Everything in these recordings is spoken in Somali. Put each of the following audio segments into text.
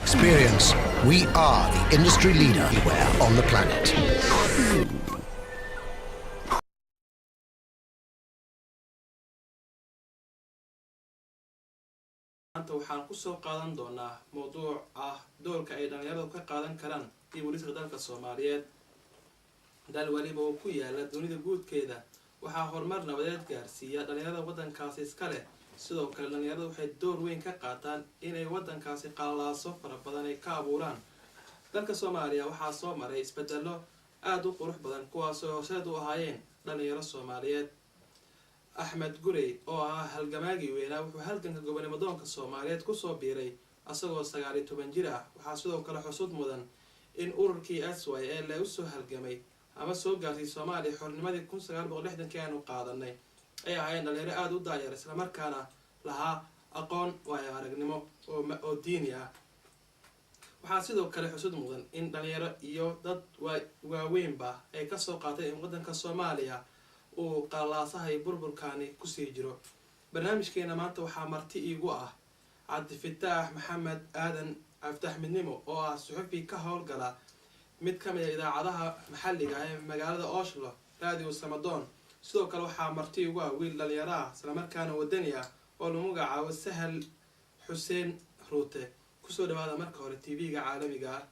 Experience, we are the industry leader anywhere on the planet. Maanta waxaan kusoo qaadan doonaa mowduuc ah doorka ay dhalinyaradu ka qaadan karaan dib u dhiska dalka Soomaaliyeed. Dal waliba oo ku yaala dunida guudkeeda waxaa horumar nabadeed gaarsiiya dhalinyarada waddankaasi iska leh. Sidoo kale, dhalinyaradu waxay door weyn ka qaataan inay waddankaasi qalaaso fara badan ay ka abuuraan. Dalka Soomaaliya waxaa soo maray isbedelo aada u qurux badan, kuwaasoo horseed u ahaayeen dhalinyaro Soomaaliyeed. Axmed Gurey oo ahaa halgamaagii weynaa wuxuu halganka gobonimo doonka Soomaaliyeed kusoo biiray asagoo 19 jir ah. Waxaa sidoo kale xusud mudan in ururkii SYL ee usoo halgamay ama soo gaarsiiyey Soomaaliya xornimadii 1960-kii aanu qaadanay ay ahaayeen dhalinyaro aada u daayar, islamarkaana lahaa aqoon, waayo aragnimo oo diini ah. Waxaa sidoo kale xusud mudan in dhalinyaro iyo dad waaweynba ay kasoo qaatay in waddanka Soomaaliya uu qalaasaha iyo burburkaani kusii jiro. Barnaamijkeena maanta waxaa marti iigu ah Cabdifitaax Maxamed Aadan, Cabdifitaax Midnimo, oo ah suxufi ka howlgala mid ka mid a idaacadaha maxalliga ah ee magaalada Oslo, Radio Samadoon. Sidoo kale waxaa marti igu ah wiil dhalinyaro ah, islamarkaana wadani ah, oo lagu magacaabo Sahal Xuseen Ruute. Kusoo dhawaada marka hore TV-ga caalamiga ah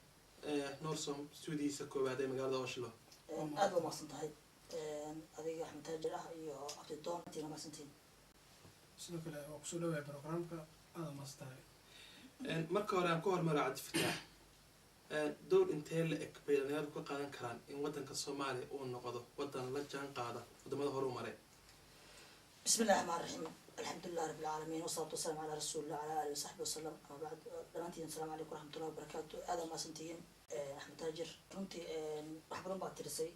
ee Norsom, stuudihiisa koowaad ee magaalada Oslo. Aad baa umaqsan tahay adiga, Axmed Taajir ah, iyo Cabdidoon intiina mahadsantihiin. Sidoo kale waa kusoo dhawaaya programka, aada umahadsan tahay. Marka hore aan ku hormaro Cabdifitaax. Door intee la eg bay dhalinyaradu ka qaadan karaan in waddanka Soomaaliya uu noqdo waddan la jaan qaada wadamada horu maray? Bismi illahi raxmaan raxiim, alxamdulilah rabbi alcaalamiin, wasalaatu wasalaamu calaa rasuulillah, calaa alihi wasaxbi wasalam, ama bacd. Dhammaantiin asalaamu calaykum waraxmatullahi wabarakaatu. Aada umahadsantihiin, Axmed Taajir. Runtii wax badan baad tirisay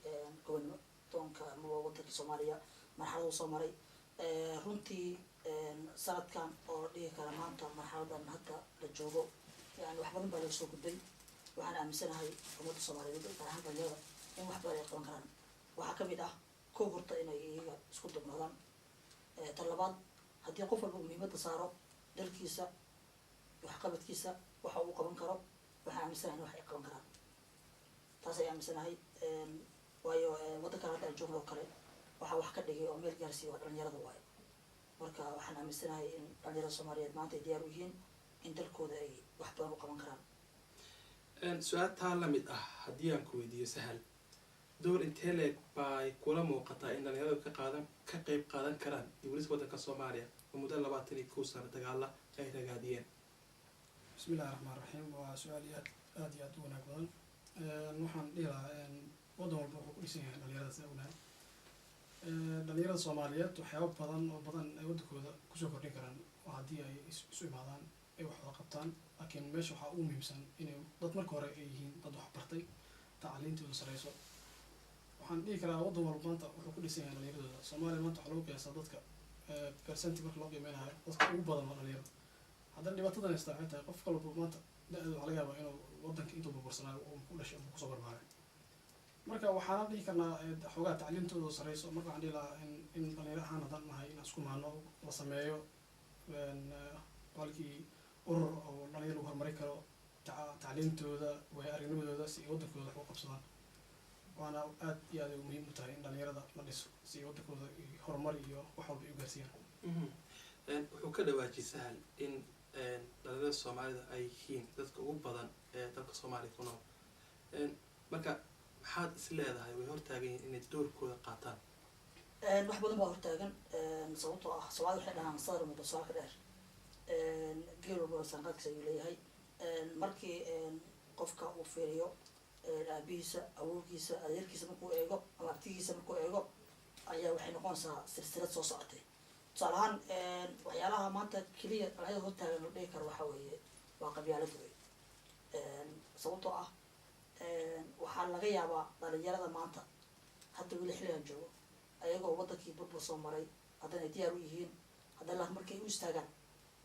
gobonimo doonka ama waddanka Soomaaliya marxaladu soo maray. Runtii sanadkan oo la dhihi kara maanta marxaladan hadda la joogo, yani wax badan baa laga soo gudbay. Waxaan aaminsanahay ummadda Soomaaliyeed, gaar ahaan dhalinyarada, in wax badan ay qaban karaan. Waxaa kamid ah, kow, horta inay iyaga isku dubnaadaan. Tan labaad, haddii qof walba uu muhiimadda saaro dalkiisa, waxqabadkiisa, waxa uu qaban karo, waxaan aaminsanahay in wax ay qaban karaan. Taas ay aaminsanahay, waayo waddankan hadda aan joogno oo kale waxaa wax ka dhigay oo meel gaarsiiya waa dhalinyarada waayo. Marka waxaan aaminsanahay in dhalinyarada Soomaaliyeed maanta ay diyaar u yihiin in dalkooda ay wax badan u qaban karaan. Su-aal taa la mid ah haddii aan ku weydiiyo, Sahal, door intee leeg bay kula muuqataa in dhalinyaradu ka qeyb qaadan karaan dib u dhiska waddanka Soomaaliya oo muddo 21 sano dagaala ay ragaadiyeen? Bismi illahi raxmaan raxiim. Waa su-aal iyo aad aad iyo aad u wanaag badan. Waxaan dhihi lahaa waddan walba wuxuu ku dhisan yahay dhalinyarada. Sida ognahay, dhalinyarada Soomaaliyeed waxyaaba badan oo badan ay waddankooda kusoo kordhin karaan oo haddii ay isu imaadaan ay wax wada qabtaan. Laakiin meesha waxaa ugu muhiimsan inay dad marka hore ay yihiin dad wax bartay, tacliintooda sareyso. Waxaan dhihi karaa waddan walba maanta wuxuu ku dhisan yahay dhalinyaradooda. Soomaaliya maanta waxaa lagu qiyaasaa dadka percent marka loo qiimeynayo, dadka ugu badan waa dhalinyaro. Haddana dhibaatadan haysta waxay tahay qof walba maanta da-da waxaa laga yaabaa inuu waddanka intuu burbursanaayo uu ku dhashay ama kusoo barbaaray. Marka waxaana dhihi karnaa xoogaa tacliintooda sareyso. Marka waxaan dhihi lahaa in dhalinyaro ahaan haddaan nahay inaan isku maano, la sameeyo balkii urur oo dhalinyaro lagu horumari karo tacliintooda, waayo aragnimadooda, si ay waddankooda wax u qabsadaan. Waana aad iyo aad ay muhiim u tahay in dhalinyarada la dhiso si ay waddankooda horumar iyo wax walba ay u gaarsiiyaan. Wuxuu ka dhawaajiyay Sahal in dhalinyarada Soomaalida ay yihiin dadka ugu badan ee dalka Soomaaliya ku nool. Marka maxaad is leedahay way hortaagan yihiin inay doorkooda qaataan? Wax badan baa hortaagan, sababtoo ah Soomaalida waxay dhahaan sadar muddo su'aal ka dheer, geel walba sanqadkiisa ayuu leeyahay. Markii qofka uu fiiriyo aabihiisa, awowgiisa, adeerkiisa markuu eego ama abtigiisa markuu eego, ayaa waxay noqonaysaa silsilad soo socotay. Tusaale ahaan, waxyaalaha maanta keliya dhalinyarada hortaagan la dhihi karo waxa weeye waa qabyaalada wey, sababtoo ah waxaa laga yaabaa dhalinyarada maanta hadda weli xilligan joogo, ayagoo waddankii burbur soo maray, haddana ay diyaar u yihiin, haddana laakiin markay u istaagaan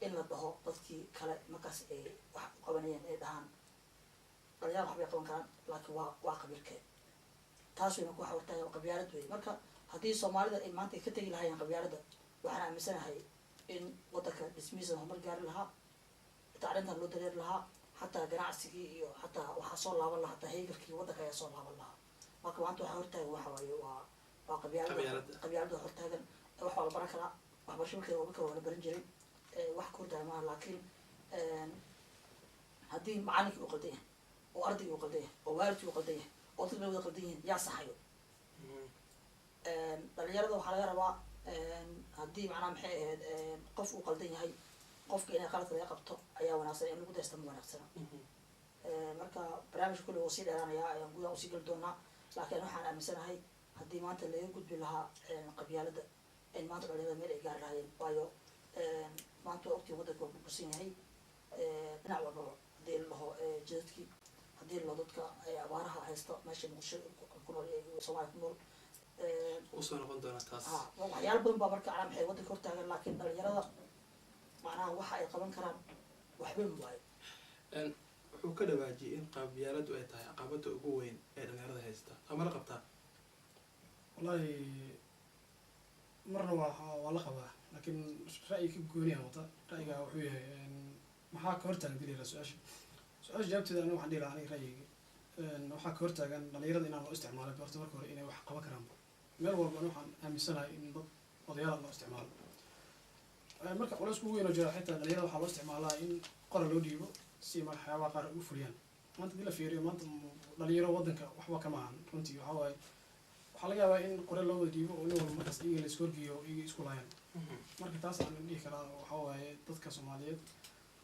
In la dhaho dadkii kale markaas ay wax u qabanayeen ay dhahaan dhalinyarada waxbay qaban karaan, laakiin waa qabiilkee? Taas wey marka waxa hortaagan qabyaalad wey. Marka haddii Soomaalida ay maanta ka tegi lahaayeen qabyaaladda, waxaan aaminsanahay in wadanka dhismihiisa horumar gaari lahaa, tacliintan loo dareeri lahaa, xataa ganacsigii iyo xataa waxaa soo laaban lahaa, xataa heygalkii waddanka ayaa soo laaban lahaa. Marka maanta waxaa hortaagan waxa waaye waa qabyaalada. Qabyaaladda. Qabyaalada hortaagan. Wax waa la baran karaa, waxbarasho markii waa la baran jiray. Wax ka hortaagan maaha, laakiin haddii macalinkii uu qaldan yahay oo ardaygii uu qaldan yahay oo waalidkii uu qaldan yahay oo dadka wada qaldan yihiin, yaa saxayo? Dhalinyarada waxaa laga rabaa haddii macnaha maxay ahayd qof uu qaldan yahay, qofka inay qaladka laga qabto ayaa wanaagsan, in lagu daysta ma wanaagsana. Marka barnaamijka kulli wuu sii dheeraanayaa, ayaan gudaha usii geli doonaa, laakiin waxaan aaminsanahay haddii maanta laga gudbi lahaa qabyaaladda in maanta dhalinyarada meel ay gaari lahaayeen, waayo maanta waa ogtiin waddanka waa burbursan yahay dhinac walbaba. Haddii la dhaho jidadkii, haddii la dhaho dadka abaaraha haysta meesha Muqdisho ku nool, Soomaaliya ku nool. Usoo noqon doonaa taas. Ha, waxyaalo badan baa marka macnaha maxay waddanka hortaagan, laakiin dhalinyarada macnaha waxa ay qaban karaan waxba waayo. Wuxuu ka dhawaajiyey in qabyaaladu ay tahay caqabada ugu weyn ee dhalinyarada haysta. Ama la qabtaa? Wallahi marna waa la qabaa, laakiin ra'yi ka gooniya wata. Ra'yiga wuxuu yahay, maxaa ka hortaagan dili su-aasha? Su-aasha jawaabteeda aniga waxaan dhihi lahaa, aniga ra'yigayga, waxaa ka hortaagan dhalinyarada inaan loo isticmaalo horta marka hore inay wax qaban karaan. Meel walba ani waxaan aaminsanahay in dad odayaal loo isticmaalo. Marka culays ugu weyn oo jira, xitaa dhalinyarada waxaa loo isticmaalaa in qora loo dhiibo si waxyaabaha qaar u fuliyaan. Maanta hadii la fiiriyo, maanta dhalinyaro waddanka waxba kama ahan runtii. Waxaa waaye waxaa laga yaabaa in qore loo wada dhiibo oo nin walba markaas iyaga la iska horgeeyo oo iyaga isku laayaan. Marka taas aan dhihi karaa waxaa waaye dadka Soomaaliyeed,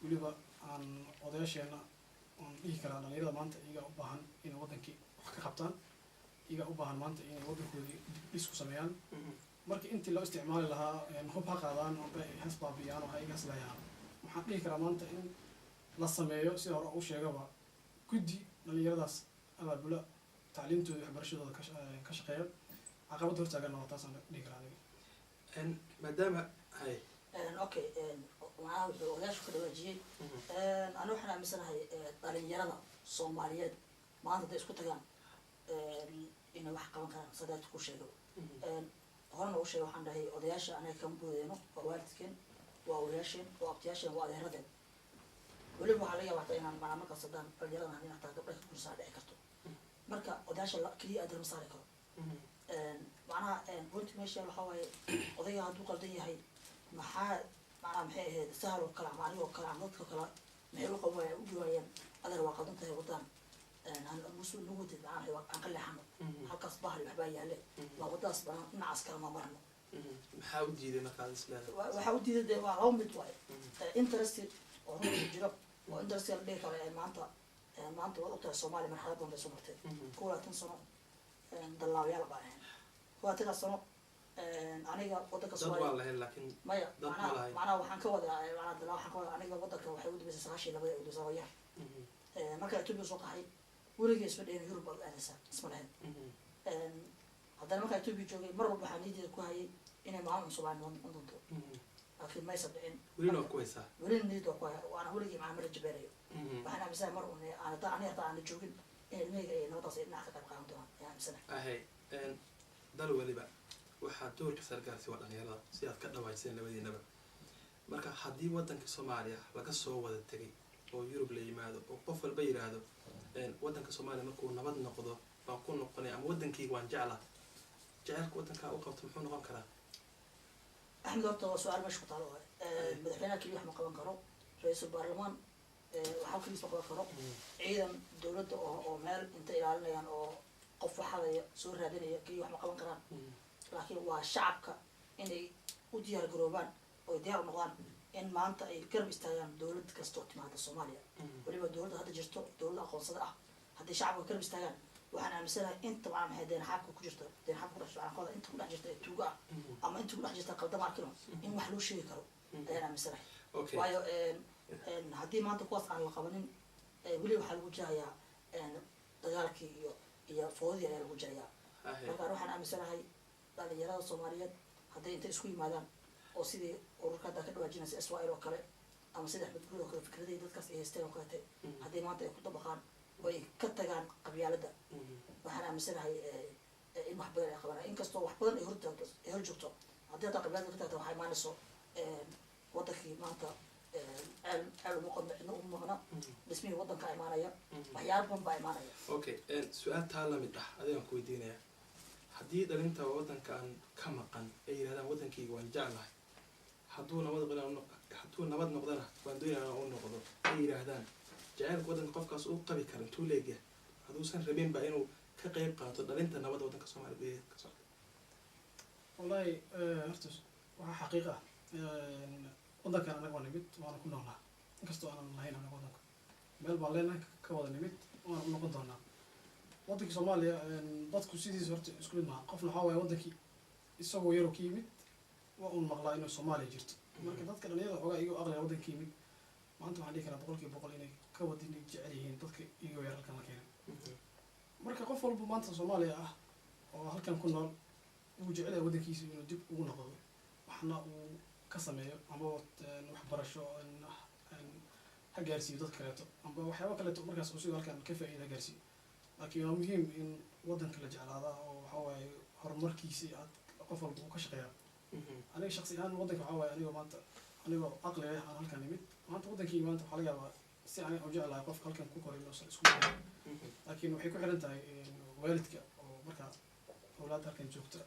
weliba aan odayaasheena aan dhihi karaa, dhalinyarada maanta iyagaa u baahan inay waddankii wax ka qabtaan, iyagaa u baahan maanta inay waddankoodii dib dhis ku sameeyaan. Marka intii loo isticmaali lahaa hub ha qaadaan amba has baabiyaan oo ha iga haslayaan, waxaan dhihi karaa maanta in la sameeyo, sida hore u sheegaba, guddi dhalinyaradaas abaabula, tacliimtooda iyo waxbarashadooda ka shaqeeya. Caqabadda hortaaganna waa taasaan dhihi karaa aniga. Maadaama hay Okay, macnaha wuxuu odayaashu ka dhawaajiyey, aniga waxaan aaminsanahay dhalinyarada Soomaaliyeed maanta hadday isku tagaan inay wax qaban karaan. Sadaadka ku sheegay, horena u sheegay, waxaan dhahay odayaasha anaga kama boodeyno, waa waalidkeen, waa odayaasheen, waa abtiyaasheen, waa adeeradeen. Weliba waxaa laga yaabaa hataa inaan macnaa markaas haddaan dhalinyarada hanin hataa gabdha ka guursaa dhici karto. Marka odayaasha keliya adeer ma saari karo. Macnaha runtii meesha waxaa waaye odayga hadduu qaldan yahay, maxaa macnaha maxay ahayd sahal oo kale ama anigoo kale ama dadka kale maxay u qaban waayaan, u dhiwaayaan, "Adeer, waa qaldan tahay, wadaan nagu wadid, macnaha aan ka leexano halkaas, bahal waxbaa yaale, waa wadadaas banaan, dhinacaas kale ma marno"? Maxaa u diiday markaad is leedahay? Waxaa u diiday dee waa laba mid waaye: interest oo runtii jiro, oo interest la dhihi karo maanta waad ogtahay Soomaaliya marxalad badan bay soo martay. 21 sano dallaabayaal baan ahayn. 21-kaas sano aniga wadanka Dad waa Soomaaliya lahayn, laakiin maya. dad ma Macnaha lahayn. Macnaha waxaan ka wadaa macnaha dallaa waxaan ka wadaa aniga wadanka waxay u dambeysay 92-dii, u dambeysay yar. Marka Ethiopia soo qaxay, weligay isma dhahin Yurub baad aadaysaa, isma lahayn. Haddana markaa Ethiopia joogay, mar walba waxaa niyaddeeda ku hayay inay maalin un Soomaaliya noqon doonto, laakiin maysan dhicin. Welina waa ku haysaa. Welina niyadda waa ku haya, waana weligii macnaha ma rajabeerayo. Waxaan aaminsanahay mar un aan haddaan aniga hataa aana joogin in ilmahayga ay nabadaas ay dhinac ka qayb qaadan doonaan ayaan aaminsanahay. Ahay, dal weliba waxaa doorka sargaarsi waa dhalinyarada, si aad ka dhawaajiseen labadiinaba. Marka haddii waddanka Soomaaliya laga soo wada tegay oo Yurub la yimaado oo qof walba yidhaahdo waddanka Soomaaliya markuu nabad noqdo baan ku noqonaya ama waddankayga waan jeclaa, jecelka waddankaa u qabto muxuu noqon karaa? Axmed, horta waa su-aal meesha ku taalo waay. Madaxweynaha keliya wax ma qaban karo, ra-iisul baarlamaan waxba keligiis ma qaban karo, ciidan dowladda oo meel inta ilaalinayaan oo qof waxadaya soo raadinaya keliya wax ma qaban karaan, laakiin waa shacabka inay u diyaar garoobaan oo diyaar u noqdaan in maanta ay garab istaagaan dowlad kasta oo timaada Soomaaliya, weliba dowladda hadda jirto, dowladda aqoonsada ah. Haddii shacabka garab istaagaan, waxaan aaminsanahay inta macnaa maxay deenxaabka ku jirta, deenxaabka ku dhex jirta, inta ku dhex jirta ee tuuga ah ama inta ku dhex jirta qaldama arkino in wax loo sheegi karo ayaan aaminsanahay. Waayo haddii maanta kuwaas aan la qabanin, weli waxaa lagu jirayaa dagaalkii iyo foodii ayaa lagu jirayaa. Marka waxaan aaminsanahay dhalinyarada Soomaaliyeed hadday intay isku yimaadaan oo sidii ururka hadda ka dhawaajinaysa SYL oo kale. Ama sida Axmed Guur oo kale, fikradihii dadkaas ay haysteen oo kalete haddii maanta ay ku dabaqaan oo ay ka tagaan qabyaaladda, waxaan aaminsanahay in wax badan ay qabanaya, inkastoo wax badan ay hortaagto, ay hor joogto. Haddii hadda qabyaalada ka tagto, waxaa imaanayso wadankii maanta ceel ceel uma qodno, cidna uma maqna, dhismihii waddanka imaanaya, waxyaalo badan baa imaanaya. Okay, su-aal taa lamid ah adigaan ku weydiinaya. Haddii dhalinta waddanka aan ka maqan ay yidhahdaan, "Waddankayga waan jeclahay, hadduu nabad noqdana waan doonaya u noqdo," ay yidhaahdaan, jacaylka waddanka qofkaas uu qabi kara intuu leegyahay, hadduusan rabinba inuu ka qeyb qaato dhalinta nabadda waddanka Soomaaliya gudaheeda ka socda? Wallahi, horta waxaa xaqiiq ah, waddankan anaga waa nimid, waana ku noolnaa. Inkastoo aanan lahayn anaga waddanka, meel baan leenahay ka wada nimid, waana u noqon doonaa waddankii Soomaaliya. Dadku sidiisa horta isku mid maaha. Qofna waxaa waaye waddankii isagoo yaroo ka yimid, waa uun maqlaa inuu Soomaaliya jirto. Marka dadka dhalinyarada xoogaa iyagoo aqliga waddanka yimid maanta, waxaan dhihi karaa 100% inay ka wadin jecel yihiin dadka iyagoo yar halkan la keenay. Marka qof walba maanta Soomaaliya ah oo halkan ku nool wuu jecel yahay waddankiisa inuu dib ugu noqdo, waxna uu ka sameeyo, ama waxbarasho ha gaarsiiyo dad kaleeto, amba waxyaaba kaleeto markaas uu sidoo halkan ka faa'iida ha gaarsiiyo. Laakiin waa muhiim in waddanka la jeclaadaa oo waxa waaye horumarkiisa aad qof walba uu ka shaqeeyaa. Aniga shaqsi ahaan waddanka waxaa waaye, anigoo maanta, anigoo caqli leh aan halkan nimid maanta, waddankii maanta waxaa laga yaabaa si aniga u jeclahay qofka halkan ku koray inuusan isku jeclayn. Laakiin waxay ku xiran tahay waalidka oo markaa awlaadda halkan joogta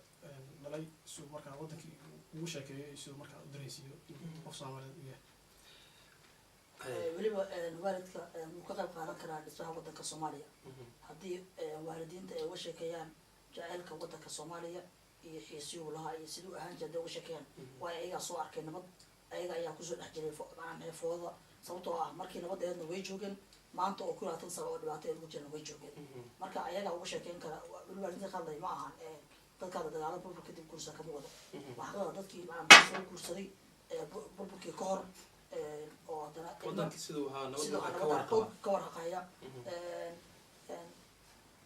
dhalay, siduu markaa waddankii ugu sheekeeyo iyo siduu markaa u dareensiiyo inuu qof Soomaaliyeed u yahay. Weliba waalidka wuu ka qayb qaadan karaa dhismaha waddanka Soomaaliya haddii waalidiinta ay uga sheekeeyaan jaceylka waddanka Soomaaliya iyo xiisiyuu lahaa iyo siduu ahaan jiray. Hadday uga sheekeeyaan, waayo ayagaa soo arkay nabad, ayaga ayaa kusoo dhex jiray macnaha maxay foodada, sababtoo ah markii nabadda aheedna way joogeen, maanta oo 21 sano oo dhibaato ay ugu jiraan way joogeen. Marka ayagaa uga sheekeyn kara. Weliba waalidiinta ka hadlay ma ahan dadkaada dagaalada burbur kadib guursan kama wado. Waxaa ka wada dadkii macnaha soo guursaday burburkii ka hor oo haddana Wadankii siduu ahaa nabad sidoo waxaa ka nabadda warqaba. Ka warqaya.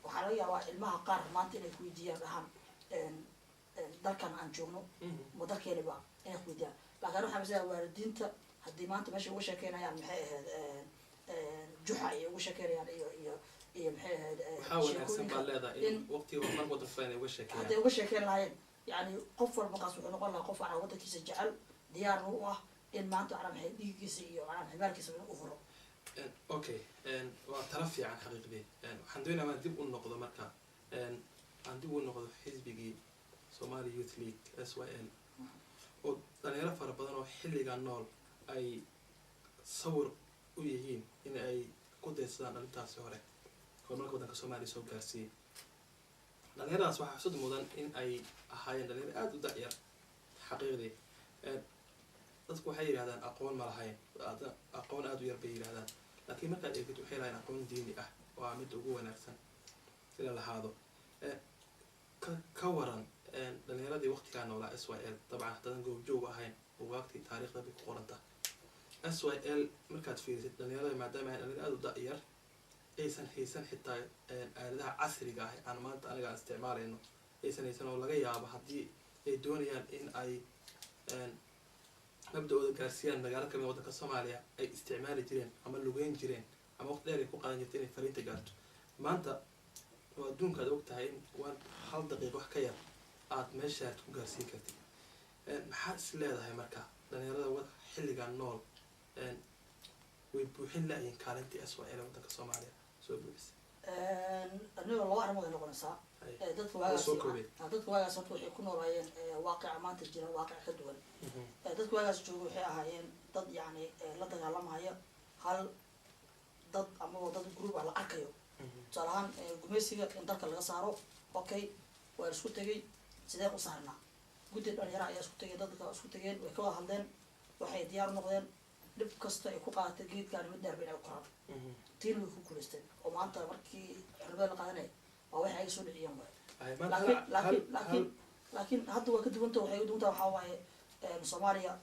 Waxaa laga yaabaa ilmaha qaar maanta inay ku weydiiyaan, dhahaan, "Dalkan aan joogno ma dalkeeniba?" inay ku weydiiyaan. Laakiin waxaa masala waalidiinta haddii maanta meesha uga sheekeynayaan, maxay ahayd, juxa ay uga sheekeynayaan iyo maxay ahayd Waxaa wanaagsan sheekooyinka baad leedahay in waqtiga horumar waddanka inay uga sheekeeyaan. Hadday uga sheekeyn lahaayeen, yani qof walba markaas wuxuu noqon lahaa qof anaa waddankiisa jecel, diyaarna u ah in maanta anaa maxay dhiiggiisa iyo anaa maxay maalkiisa inuu u huro. Okay, waa tala fiican xaqiiqdii. Waxaan doonayaa inaan dib u noqdo, marka aan dib u noqdo xisbigii Somali Youth League, SYL, oo dhalinyaro fara badan oo xilligan nool ay sawir u yihiin in ay ku daysadaan dhalintaasi hore horumarka waddanka Soomaaliya soo gaarsiiyey. Dhalinyaradaas waxaa xusud mudan in ay ahaayeen dhalinyaro aada u da-yar xaqiiqdii. Dadku waxay yidhahdaan aqoon ma lahayn, aqoon aada u yar bay yidhahdaan, laakiin markaad eegid waxay lahayn aqoon diini ah. Waa mid ugu wanaagsan ila lahaado. Ka waran dhalinyaradii waqtigaa noolaa SYL? Dabcan haddaadan goobjoog ahayn, bugaagtii taariikhda bay ku qoranta SYL. Markaad fiirisid dhalinyarada, maadaama ay dhalinyaro aada u da-yar aysan haysan, xitaa aaladaha casriga ah aan maanta aniga aan isticmaalayno aysan haysan, oo laga yaabo haddii ay doonayaan in ay mabda-ooda gaarsiiyaan magaalo kamid waddanka Soomaaliya ay isticmaali jireen ama lugeyn jireen ama waqti dheer ay ku qaadan jirtay inay fariinta gaarto, maanta oo adduunka aad og tahay in waan hal daqiiq wax ka yar aad meeshaad ku gaarsiin kartid, maxaad is leedahay marka dhalinyarada wad xilligan nool way buuxin la-yiin kaalintii SYL waddanka Soomaaliya soo buuxisay? Aniga laba arrimood ay noqonaysaa. Dadka waagaas Soo koobay. Dadka waagaas horta waxay ku noolaayeen waaqica maanta jira waaqic ka duwan. Dadka waagaas jooga waxay ahaayeen dad yacni la dagaalamaya hal dad amaba dad group ah la arkayo. Tusaale ahaan, gumeysiga in dalka laga saaro, okay, waa la isku tegay, sideen u saarnaa? Guddi dhalinyara ayaa isku tegay, dadka isku tegeen, way ka wada hadleen, waxay diyaar u noqdeen dhib kasta ay ku qaadatay geedkaani mid dheerba inay u koraan. Tiina way ku guulaysteen oo maanta markii xornimada la qaadanaya waa waxay ayaga soo dhiciyeen waay. Laakiin hadda waa ka duwanta. Waxay ka duwanta waxaa waaye, Soomaaliya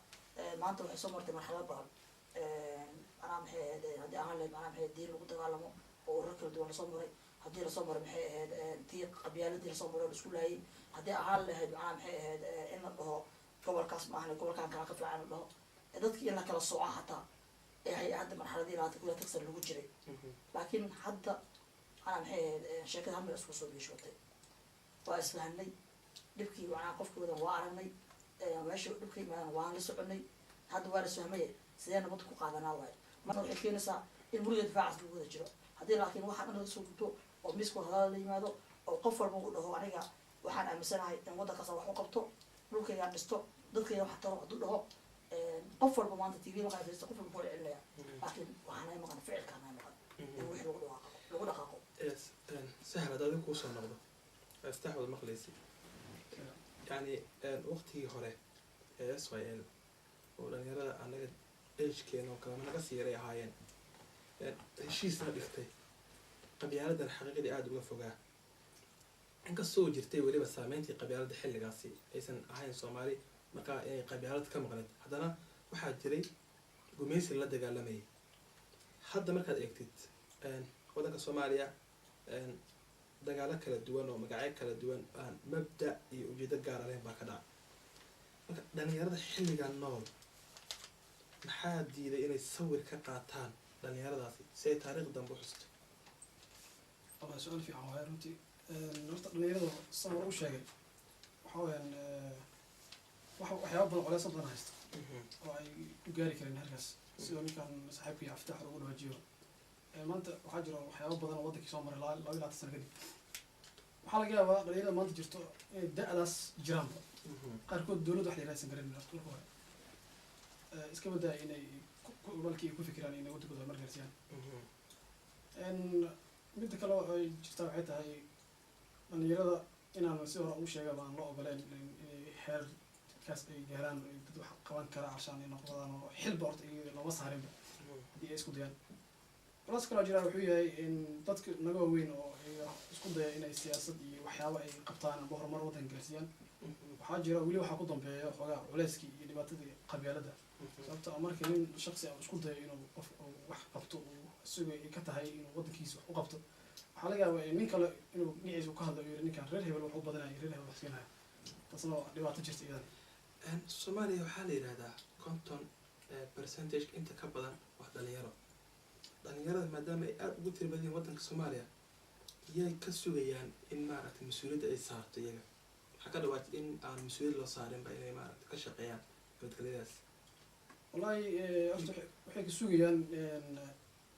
maanta waxay soo martay marxalad badan. Manaa maxay ahayd, haddii ahaan lahayd manaa maxay diin lagu dagaalamo oo urar kala duwan lasoo maray, haddii lasoo maray maxay ahayd tii qabyaaladii lasoo maray oo laisku laayay, haddii ahaan lahayd macnaha maxay ahayd in la dhaho gobolkaas maahan, gobolkan kala ka fiican la dhaho, dadki in la kala sooco hataa. Ee hadda marxaladii 20 iyo 21 sano lagu jiray, laakiin hadda macnaa maxay ahayd, sheekada hal meel isku soo biishootay. Waa isfahanay, dhibkii macnaha qofkii wadan waa aragnay, meesha dhibka yimaadan waan la soconay. Hadda waa la isfahmaya, sidee nabad ku qaadanaa waaye. Marka waxay keenaysaa in muriga difaacaas lagu wada jiro. Haddii laakiin waxaa dhan laga soo gudbo oo miiska wadahadal la yimaado oo qof walba uu dhaho, "Aniga waxaan aaminsanahay in waddankaas wax u qabto, dhulkaygaan dhisto, dadkayga wax taro," hadduu dhaho qof walba, maanta TV markaa fariisto, qof walba ku celinaya. Laakiin waxaa naga maqan ficilkaa naga maqan, in wixii lagu dhaqaaqo, lagu dhaqaaqo. Yes, Sahal, hadda adiga kuusoo noqdo, Iftaax wada maqlaysi. Yani waqtigii hore ee SYL oo dhalinyarada anaga age-keena oo kale naga sii yaray ahaayeen, heshiisna dhigtay, qabyaaladan xaqiiqadii aada uga fogaa, inkastoo jirtay weliba saameyntii qabyaaladda xilligaasi aysan ahayn Soomaali markaa inay qabyaalad ka maqneed, haddana waxaa jiray gumaysi la dagaalamayay. Hadda markaad eegtid waddanka Soomaaliya, dagaalo kala duwan oo magacyo kala duwan aan mabda iyo ujeedo gaara lahayn baa ka dhaca. Marka dhalinyarada xilligan nool maxaa diiday inay sawir ka qaataan dhalinyaradaasi si ay taariikh dambe u xusto? Wallahi, su-aal fiican waaye runtii. Horta dhalinyaradu, saan hore u sheegay, waxa weeyaan waxyaaba badan, culeysyo badan haysta oo ay u gaari karin halkaas, sidoo ninkan saaxiibkii Iftaax ugu dhawaajiyo. Maanta waxaa jira waxyaaba badan oo waddankii soo maray 22 sano kadib. Waxaa laga yaabaa dhalinyarada maanta jirto inay da-daas jiraanba qaarkood dowladda wax la yiraahdo aysan garanin horta marka hore. Iska badaa inay balkii ku fikiraan inay waddankooda horumar gaarsiiyaan. Midda kale oo ay jirtaa waxay tahay dhalinyarada inaan si hore ugu sheegaba aan loo ogoleen inay heerkaas ay gaaraan, ay dad wax qaban kara cashaan ay noqdaan, oo xilba horta iyaga looma saarinba haddii ay isku dayaan. Culays kaloo jira wuxuu yahay in dadka naga waaweyn oo iyaga isku daya inay siyaasad iyo waxyaabo ay qabtaan amba horumar waddanka gaarsiiyaan, waxaa jira weli waxaa ku dambeeya xoogaa culeyskii iyo dhibaatadii qabyaaladda. Sababta ah marka nin shaksi ah isku dayo inuu qof uu wax qabto, uu isagu ay ka tahay inuu waddankiisa wax u qabto, waxaa laga yaabaa in nin kale inuu dhinaciisa ka hadlo, yiri, "Ninkan reer hebel wax u badanaya, reer hebel wax siinaya." Taasna waa dhibaato jirta iyadana. Soomaaliya waxaa la yidhahdaa 50 percentage inta ka badan waa dhalinyaro. Dhalinyarada maadaama ay aada ugu tira badan yihiin waddanka Soomaaliya, yay ka sugayaan in maaragtay mas-uuliyadda ay saarto iyaga? Waxaa ka dhawaatay in aan mas-uuliyad loo saarinba inay maaragtay ka shaqeeyaan nabadgelyadaas. Wallahi, horta waxay ka sugayaan,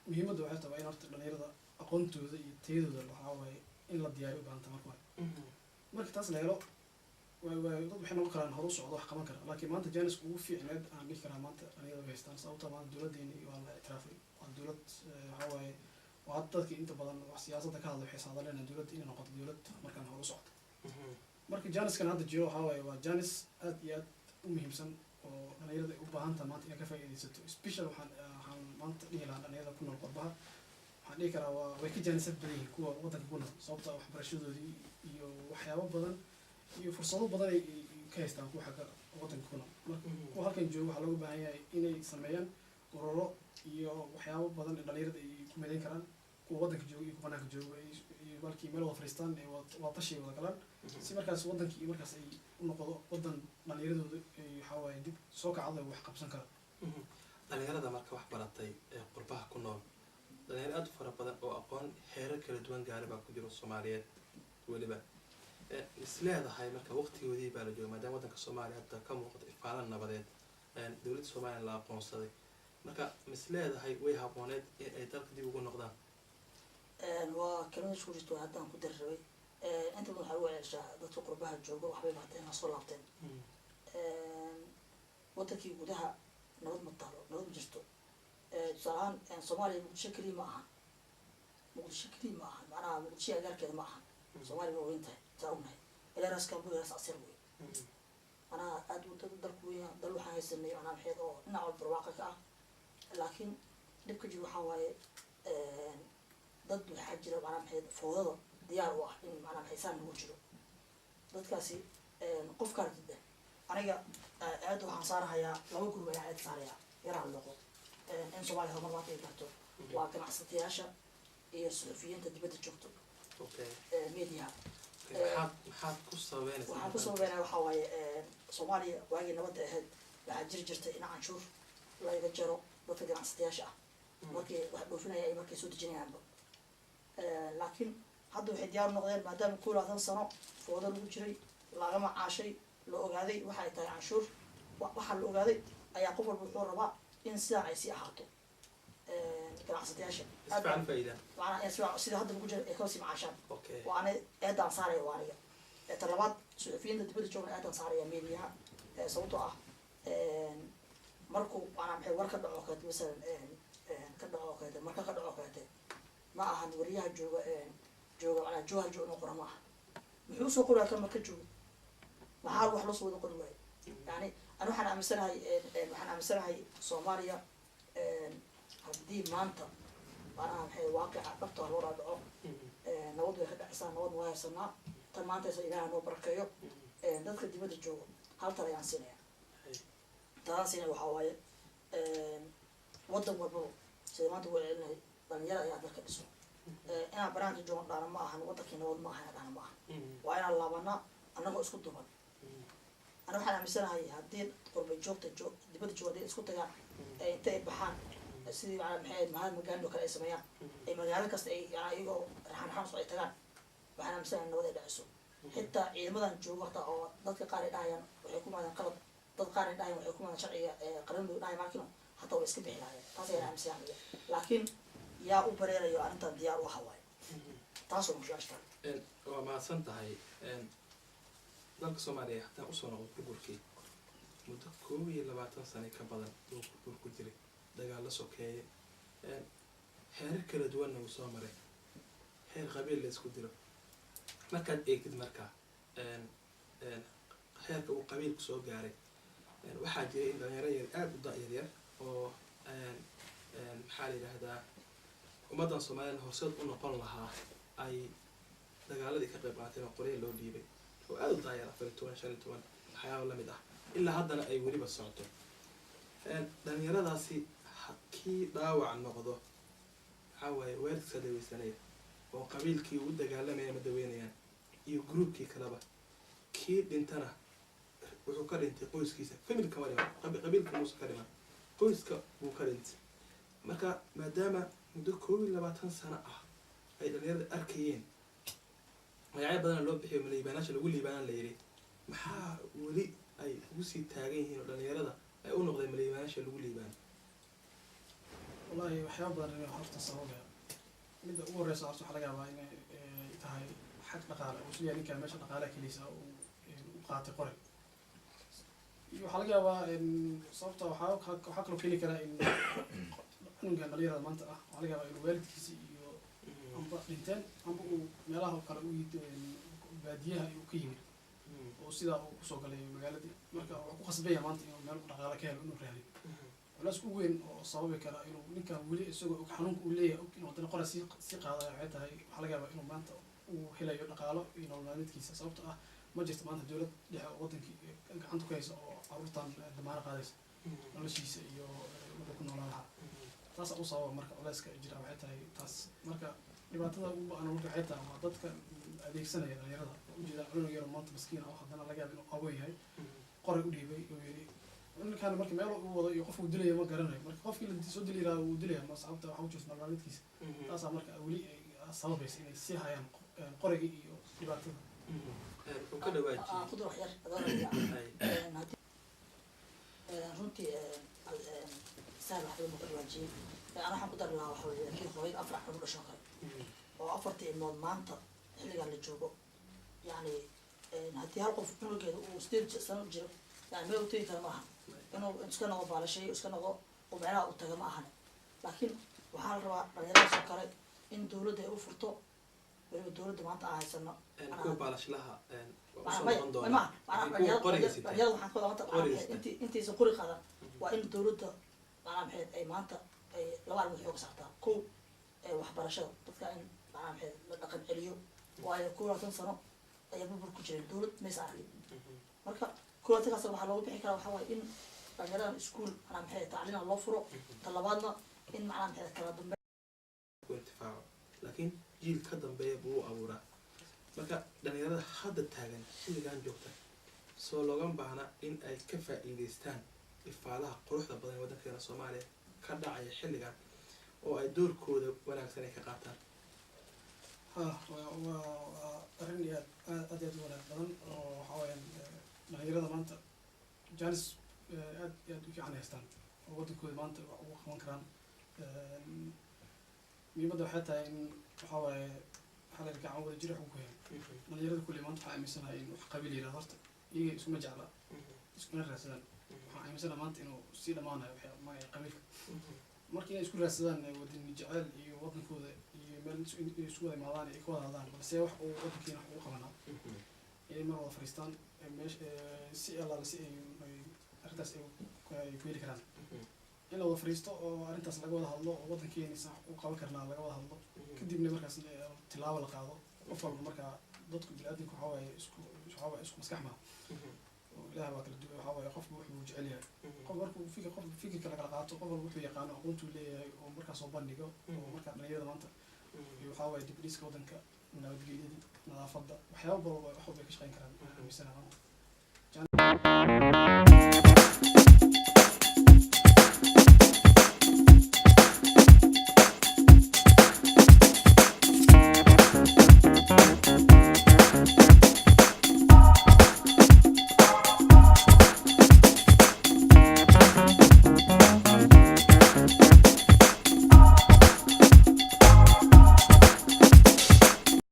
muhiimadda waxay tahay waa in horta dhalinyarada aqoontooda iyo tayadooda waxaa waaye in la diyaariyo u baahanta marka hore. Marka taas la helo, dad waxay noqon karaan horu socdo, wax qaban kara. Laakiin maanta janiska ugu fiicneed aan dhihi karaa maanta dhalinyarada way haystaan, sababta maanta dowladdeeni waa la ictiraafay, waa dowlad, waxaa waaye waa hadda dadka inta badan wax siyaasadda ka hadla waxay saadaleen dowladda inay noqoto dowlad markaan horu socto. Marka janiskan hadda jiro waxaa waaye waa janis aad iyo aad u muhiimsan oo dhalinyarada ay u baahan tahay maanta inay ka faa'iidaysato. Special waxaan maanta dhihi lahaa dhalinyarada ku nool qurbaha, waxaan dhihi karaa way ka jaanisad badan yihiin kuwa waddanka ku nool, sababta waxbarashadoodii iyo waxyaabo badan iyo fursado badan ay ka haystaan kuwa xagga waddanka ku nool. Marka kuwa halkan jooga waxaa looga baahan yahay inay sameeyaan ururo iyo waxyaabo badan ee dhalinyarada ay ku midayn karaan, kuwa waddanka jooga iyo kuwa banaanka jooga, ay balkii meel wada fariistaan, ay wada tashi ay wada galaan, si markaas waddankii iyo markaas ay u noqdo waddan dhalinyaradooda ay waxaa waaye dib soo kacdo, wax qabsan kara. Dhalinyarada marka wax baratay ee qurbaha ku nool, dhalinyaro aada u fara badan oo aqoon heerar kala duwan gaari baa ku jiro Soomaaliyeed weliba. Is leedahay marka waqtigoodii baa la jooga, maadaama waddanka Soomaaliya hadda ka muuqato ifaala nabadeed, dowladda Soomaaliya la aqoonsaday, marka mis leedahay way habooneed in ay dalka dib ugu noqdaan? Waa kelmada isku jirto haddaan ku dari rabay. Inta badan waxaa lagu celcelshaa dadka qurbaha jooga waxbay barteen, ha soo laabteen. Wadankii gudaha nabad ma taalo, nabad ma jirto. Tusaale ahaan, Soomaaliya Muqdisho keliya ma aha, Muqdisho keliya ma aha, macnaha Muqdisho agaarkeeda ma aha. Soomaaliya waa weyn tahay, saa ognahay, ilaa Raas Kambo ilaa Raas Casir wey. Macnaha aad u dalku weyn yahay. Dal waxaan haysanay macnaha maxeed oo dhinac walba barwaaqa ka ah, laakiin dhibka jiro waxaa waaye dad waxaa jira macnaha maxeed fowdada diyaar u ah in macnaha maxay saan lagu jiro dadkaasi. Qofka aragtid aniga aad waxaan saarahayaa laba group ayaa aad saarayaa yaraa noqo in Soomaaliya horumar maanta ay gaarto, waa ganacsatayaasha iyo suxufiyiinta dibadda joogto, mediaha. Maxaad ku sababeynaysaa? Waxaan ku sababeynaya waxaa waaye, Soomaaliya waagii nabadda ahayd waxaa jiri jirtay in canshuur laga jaro. Dadka ganacsatayaasha ah markay wax dhoofinaya ay markay soo dejinayaanba. Laakiin hadda waxay diyaar u noqdeen, maadaama 21 sano foodo lagu jiray, lagama caashay, la ogaaday waxa ay tahay canshuur, waxaa la ogaaday ayaa qof walba wuxuu rabaa in sidaan ay sii ahaato. Ganacsatayaasha Si fiican faa'iidaan. Macnaha in sida hadda lagu jira ay kala sii macaashaan. Waa ani eedaan saaraya, waa aniga. Ta labaad, suxufiyiinta dibadda joogna eedaan saaraya mediaha, sababtoo ah markuu macnaa maxay war ka dhaco kaleete, masalan ka dhaco kaleete, marka ka dhaco kaleete, ma ahan wariyaha jooga macnaha Jowhar jooga inuu qora ma aha. Muxuu soo qoraa kan marka joogo? Maxaa wax loo soo wada qori waayo? Yani ani waxaan aaminsanahay Soomaaliya haddii maanta macnaha maxay waaqica dhabta loo dhaadhaco, nabad way ka dhacaysaa, nabad waa haysanaa. Tan maanta haysa Ilaaha noo barakeeyo. Dadka dibadda joogo hal tal ayaan siinaya. Talaan siinaya waxaa waaye, wadan walbaba sida maanta waa celinahay, dhalinyaro ayaa dalka dhiso. Inaan banaanka joogo dhahna ma ahan wadankii nabad ma ahan dhahna ma ahan. Waa inaan laabanaa annagoo isku duban. Ana waxaan aaminsanahay haddii qurba joogta dibadda jooga hadday isku tagaan, ee inta ay baxaan, sidii macnaa maxay ahayd Mahatma Gandhi oo kale ay sameeyaan, ay magaalo kasta ay yani iyagoo raxan raxan ay tagaan, waxaan aaminsanahay nabad ay dhacayso. Xitaa ciidamadan joogo hataa oo dadka qaar ay dhahayaan waxay ku maadeen qalad, dad qaar ay dhahayaan waxay ku maadeen sharciga qaranadu dhahay, markino hataa way iska bixi lahaayeen. Taas ayaan aaminsanahay aniga, laakiin yaa u bareerayo arrintan diyaar u aha waaye? Taas oo su-aasha tahay. Waa mahadsan tahay. Dalka Soomaaliya haddaan usoo noqdo, burburkii muddo 21 sano ka badan buu burbur ku jiray, dagaalo sokeeye, heerar kala duwanna wuu soo maray, heer qabiil la isku dilo. Markaad eegtid marka heerka uu qabiilku soo gaaray, waxaa jiray in dhalinyaro yar aada u da' yaryar oo maxaa la yidhaahdaa ummaddan Soomaaliyana horseed u noqon lahaa ay dagaaladii ka qayb qaateen oo qorya loo dhiibay, oo aada u daayar, 14, 15, waxyaaba lamid ah, ilaa haddana ay weliba socoto. Dhalinyaradaasi kii dhaawac noqdo waxaa waaye waalidkiisa daweysanaya oo qabiilkii ugu dagaalamaya ma daweynayaan iyo groupkii kaleba. Kii dhintana wuxuu ka dhintay qoyskiisa, family kama dhiman, qabiilka muusa ka dhiman, qoyska buu ka dhintay. Marka maadaama muddo 21 sano ah ay dhalinyarada arkayeen magacyo badana loo bixiyo, maliibaanaasha lagu liibaanaan la yidhi, maxaa weli ay ugu sii taagan yihiin oo dhalinyarada ay u noqdeen maliibaanaasha lagu liibaan? Wallahi waxyaaba badan inay horta sababaya. Midda ugu horeysa horta waxaa laga yaabaa inay tahay xag dhaqaale uu isleeyahay ninkan meesha dhaqaalaha keliysa uu u qaatay qoray. Iyo waxaa laga yaabaa sababta waxaa kaloo keeni karaa in cunugan dhalinyarada maanta ah waxaa laga yaabaa inuu waalidkiisa iyo amba dhinteen amba uu meelaha oo kale u yid baadiyaha uu ka yimid oo sidaa uu kusoo galay magaaladii. Marka wuxuu ku khasbaya maanta inuu meel dhaqaale ka helo, inuu raadiyo. Culays ugu weyn oo sababi kara inuu ninkan weli isagoo og xanuunka uu leeyahay, og inuu haddana qora sii qaadayo, waxay tahay waxaa laga yaabaa inuu maanta uu helayo dhaqaalo iyo nolol maalmeedkiisa, sababto ah ma jirto maanta dowlad dhexe oo wadankii gacanta ku haysa oo carruurtan damaano qaadaysa noloshiisa iyo wuxuu ku noolaan lahaa. Taas u sababa. Marka culayska jira waxay tahay taas. Marka dhibaatada ugu ba-an marka waxay tahay waa dadka adeegsanaya dhalinyarada oo ujeeda cunug yaro maanta maskiin ah oo haddana laga yaaba inuu abo yahay qoray u dhiibay oo yiri ninkan marka meel uu wado iyo qofku dilaya ma garanayo. Marka qofkii la soo dili lahaa wuu dilaya, ma sababta waxa u jirta nolol maalmeedkiisa. Taasaa marka weli ay sababaysa inay sii hayaan qorigii iyo dhibaatada. Wuxuu ka dhawaajiyey Ku dar wax yar adoo. Runtii sahal wax badan buu ka dhawaajiyey. Ana waxaan ku dari lahaa waxa weeye kii hooyada afar carruur dhasho kale oo afartii ilmood maanta xilligan la joogo, yani haddii hal qof cunugeeda uu 8 sano jiro, yani meel u tegi kara ma aha, inuu iska noqdo baalashay iska noqdo oo meelaha u taga ma ahan. Laakiin waxaa la rabaa dhalinyaradaas oo kale in dawladda ay u furto, weliba dawladda maanta aan haysano. Kuwa baalashlaha waa usoo noqon doonaa, laakiin kuwa qoriga sita dhalinyarada waxaan ka wadaa maanta Qoriga sita. Intaysan qori qaadan waa in dawladda macnaha maxay ay maanta ay laba arrimood xooga saartaa. Kow, waxbarashada dadka in macnaha maxay la dhaqan celiyo, waayo 21 sano ayaa burbur ku jireen, dawlad maysa arkin. Marka 21-kaas sano waxaa loogu bixi karaa waxaa waaye in dhalinyaradan iskuul macnaha maxay tacliina loo furo. Ta labaadna in macnaha maxay kala dambe ku intifaaco, laakiin jiil ka dambeeya buu u abuuraa. Marka dhalinyarada hadda taagan xilligan joogta soo loogama baahna in ay ka faa'iideystaan ifaalaha quruxda badan ee waddankeena Soomaaliya? Ka dhacaya xilligan oo ay doorkooda wanaagsan ay ka qaataan. Ha, waa arrin iyo aad aad iyo aad u wanaag badan oo waxa weeyaan dhalinyarada maanta chance aad iyo aad u fiican haystaan oo waddankooda maanta wax ugu qaban karaan. Muhiimadda waxay tahay in waxa waaye, waxaa la yidhi, gacan wada jir wax ugu goyaan. Dhalinyarada kulli maanta waxaa aaminsanahay in wax qabiil yirahdo horta iyaga iskuma jecla, iskuna raadsadaan. Waxaan aaminsanahay maanta inuu sii dhammaanayo waxya magaca qabiilka. Marka inay isku raadsadaan wadani jecel iyo waddankooda iyo meel inay isku wada imaadaan, ay ka wada hadlaan balse wax uu waddankeena wax ugu qabanaa, inay mar wada fadhiistaan meesha si allaale si ay arrintaas ay ku heli karaan, in la wada fadhiisto oo arrintaas laga wada hadlo oo waddankeena san wax u qaban karnaa laga wada hadlo. Kadibna markaas tilaabo la qaado qof walba. Markaa dadku biniaadamka waxaa waaye isku waxaa waaye isku maskax maha oo Ilaah baa kala duway. Waxaa waaye qofku wuxuu jecel yahay, qof markuu fikir, qof fikirka lakala qaato, qof walba wuxuu yaqaano, aqoontuu leeyahay oo markaa soo bandhigo. Oo markaa dhalinyarada maanta iyo waxaa waaye dib u dhiska waddanka, nabadgelyada, nadaafadda, waxyaaba badan wax walba ay ka shaqeyn karaan, aan aaminsanahay maanta.